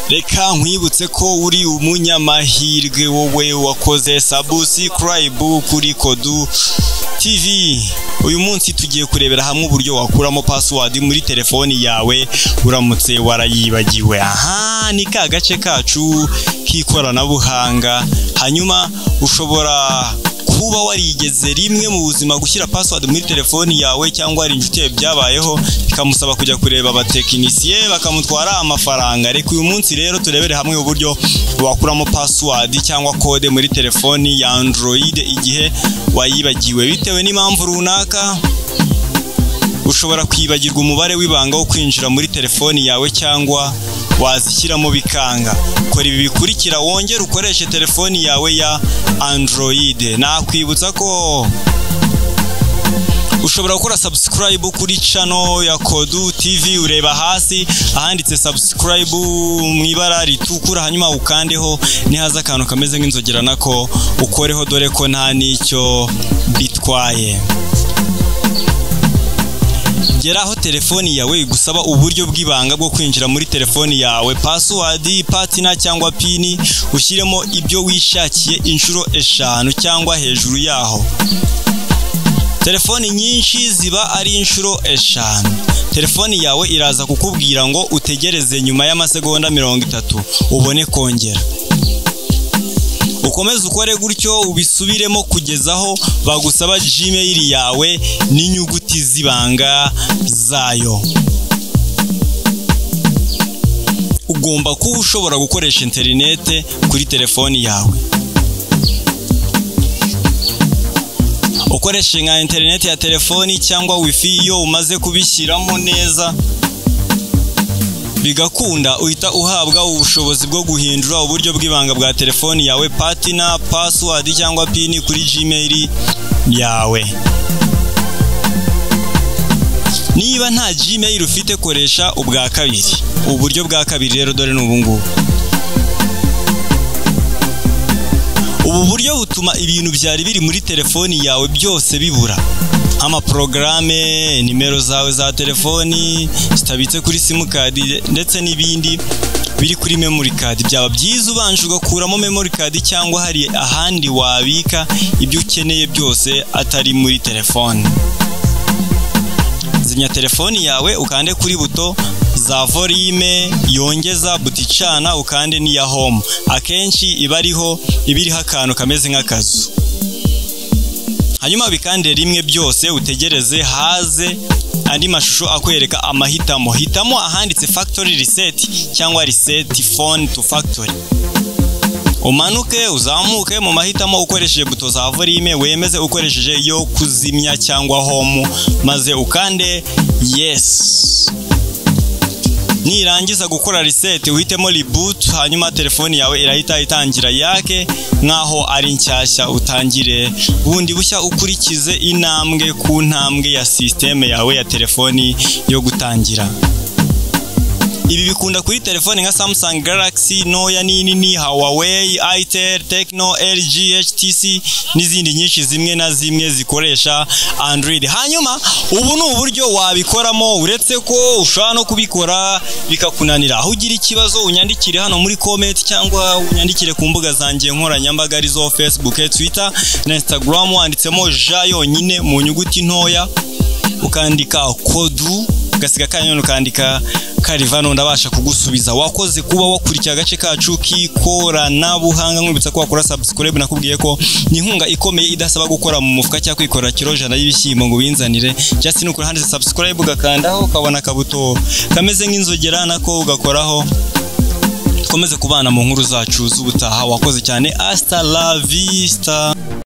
Reka nkwibutse ko uri umunyamahirwe, wowe wakoze subscribe kuri Kodu TV. Uyu munsi tugiye kurebera hamwe uburyo wakuramo password muri telefoni yawe uramutse warayibagiwe. Aha ni ka gace kacu k'ikoranabuhanga. Hanyuma ushobora kuba warigeze rimwe mu buzima gushyira password muri telefoni yawe, cyangwa hari inshuti yawe byabayeho bikamusaba kujya kureba abatekinisiye bakamutwara amafaranga. Reka uyu munsi rero turebere hamwe uburyo wakuramo password cyangwa kode muri telefoni ya Android igihe wayibagiwe bitewe n'impamvu runaka. Ushobora kwibagirwa umubare w'ibanga wo kwinjira muri telefoni yawe cyangwa wazishyiramo bikanga. Kora ibi bikurikira wongere ukoreshe telefoni yawe ya Android. Nakwibutsa ko ushobora gukora subscribe kuri channel ya Kodu TV, ureba hasi ahanditse subscribe mu ibara ritukura, hanyuma ukandeho, nihaza akantu kameze nk'inzogera nako ukoreho, dore ko nta n'icyo bitwaye. Gera aho telefoni yawe igusaba uburyo bw'ibanga bwo kwinjira muri telefoni yawe, password, pattern cyangwa PIN, ushyiremo ibyo wishakiye inshuro 5 cyangwa hejuru yaho. Telefoni nyinshi ziba ari inshuro 5. Telefoni yawe iraza kukubwira ngo utegereze nyuma y'amasegonda 30 ubone kongera. Ukomeze ukore gutyo ubisubiremo kugeza aho bagusaba Gmail yawe n'inyuguti z'ibanga zayo. Ugomba kuba ushobora gukoresha interinete kuri telefoni yawe. Ukoreshe nka interineti ya telefoni cyangwa wifi. Iyo umaze kubishyiramo neza bigakunda, uhita uhabwa ubushobozi bwo guhindura uburyo bw'ibanga bwa telefoni yawe, pattern, password cyangwa PIN kuri Gmail yawe. Niba nta Gmail ufite, koresha ubwa kabiri. Uburyo bwa kabiri rero dore ni ubu ngubu. Ubu buryo butuma ibintu byari biri muri telefoni yawe byose bibura, amaporogaramu, nimero zawe za telefoni zitabitse kuri simukadi ndetse n'ibindi biri kuri memory card. Byaba byiza ubanje ugakuramo memory card cyangwa hari ahandi wabika ibyo ukeneye byose atari muri telefoni. Zimya telefoni yawe, ukande kuri buto za volume yongeza, buto icana, ukande n'iya home. Akenshi iba ariho iba iriho akantu kameze nk'akazu. Hanyuma bikande rimwe byose, utegereze haze andi mashusho akwereka amahitamo. Hitamo ahanditse factory reset cyangwa reset phone to factory. Umanuke uzamuke mu mahitamo ukoresheje buto za volume, wemeze ukoresheje yo kuzimya cyangwa home, maze ukande yes. Nirangiza gukora reset, uhitemo reboot, hanyuma telefoni yawe irahita itangira yake nkaho ari nshyashya, utangire bundi bushya ukurikize intambwe ku ntambwe ya system yawe ya telefoni yo gutangira. Ibi bikunda kuri telefoni nka Samsung Galaxy ntoya n'inini, Huawei, Itel, Tecno, LG, HTC n'izindi nyinshi zimwe na zimwe zikoresha Android. Hanyuma ubu ni uburyo wabikoramo, uretse ko ushobora no kubikora bikakunanira. Aho ugira ikibazo unyandikire hano muri comment cyangwa unyandikire ku mbuga zanjye nkoranyambaga arizo Facebook, Twitter na Instagram, wanditsemo Ja yonyine mu nyuguti ntoya, ukandika Kodu, ugasiga kanyoni, ukandika Karivano, ndabasha kugusubiza. Wakoze kuba wakurikiye agace kacu k'ikoranabuhanga. Nkwibutsa ko wakora subscribe, nakubwiye ko ni inkunga ikomeye idasaba gukora mu mufuka cyangwa kwikora kilo 100 y'ibishyimbo ngo binzanire. Just nukuri handitse subscribe ugakandaho, ukabona akabuto kameze nk'inzogera nako ugakoraho. Dukomeze kubana mu nkuru zacu z'ubutaha. Wakoze cyane, hasta la vista.